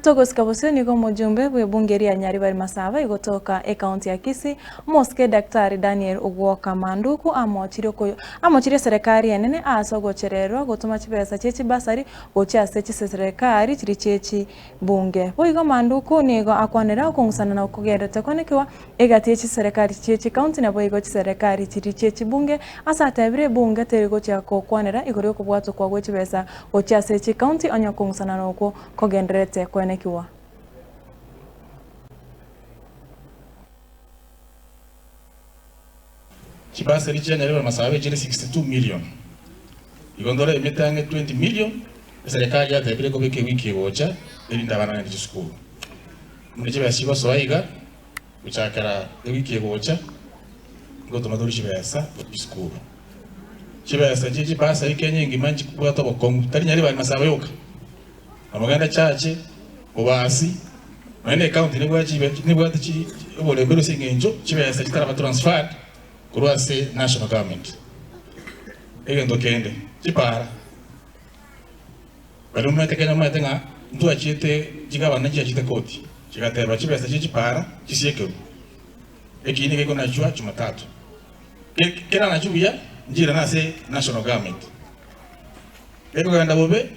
Togosika bosio nigo omojumbe bw'ebunge ria Nyaribari Masaba igotoka ekaunti ya Kisii, omosike Daktari Daniel Ogwoka Manduku amochirie okoyo amochirie eserekari enene ase ogochererwa gotoma chibesa chie chibasari gochia ase chiserekari chiria chie chibunge. Boigo Manduku nigo akwanera okong'usana na okogenderete konekiwa egati ye chiserekari chie chikaunti naboigo chiserekari chiria chie chibunge ase atebire ebunge teri gochia gokwanera igoro y'okobwatokwa gwe chibesa gochia ase chikaunti onye okong'usana nokwo kogendererete koenekiwa. Chibasari chia Nyaribari Masaaba echire 62 million. Igo ndore emete ang'e 20 million eserekari yatebire kobeka ewiki egocha erinde abana bagende chisukuru. Buna chibesa chigosoa iga gochakera ewiki egocha ngotoma tore chibesa chisukuru. Chibesa chie chibasari Kenya engima nchikobwate obokong'u tari Nyaribari Masaaba yoka. Omoganda Chache, Obasi, nonya ne ecounty nebwate chibe nebwate chi oboremberu ase eng'encho chibesa chitaraba transferred korwa ase national government. Egento kende, chipara, baria momanyete Kenya momanyete ng'a ntwachiete chigavana nchiachete koti, chigateba chibesa chie chipara chisiekerwe. Ekiina gekonachwa Jumatatu. Ke keranachwe buya, nchiirane ase national government. Gekogenda bobe,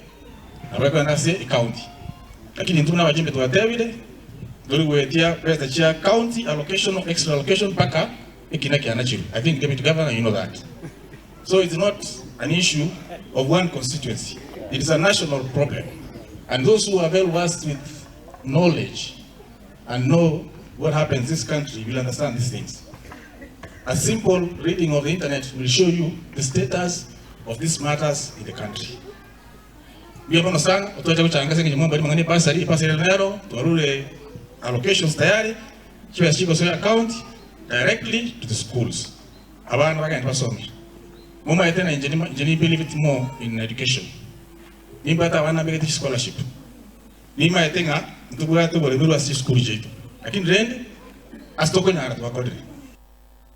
nabo ekogenda ase ecounty. Lakini intwe buna abajumbe twatebire, ntori goetia besa chia county allocation or extra allocation mpaka ekina kianachirwe. I think Deputy Governor you know that. So it's not an issue of one constituency, it is a national problem. And those who are well versed with knowledge and know what happens in this country will understand these things. A simple reading of the internet will show you the status of these matters in the country. Mbuya mono sana, otwacha gochanga ase eng'encho mwambari mang'ana ebasari, ebasari ere nero twarure allocations tayari, chibesa chigosoa account directly to the schools. Abana bagende basome. Momaete na inche nima inche ni believe it more in education. Nimbwate abana mbegete chischolarship. Nimaete ng'a ntobwate oboremerwa ase chisukuru chiaito, lakini rende ase tokonyara twakorire.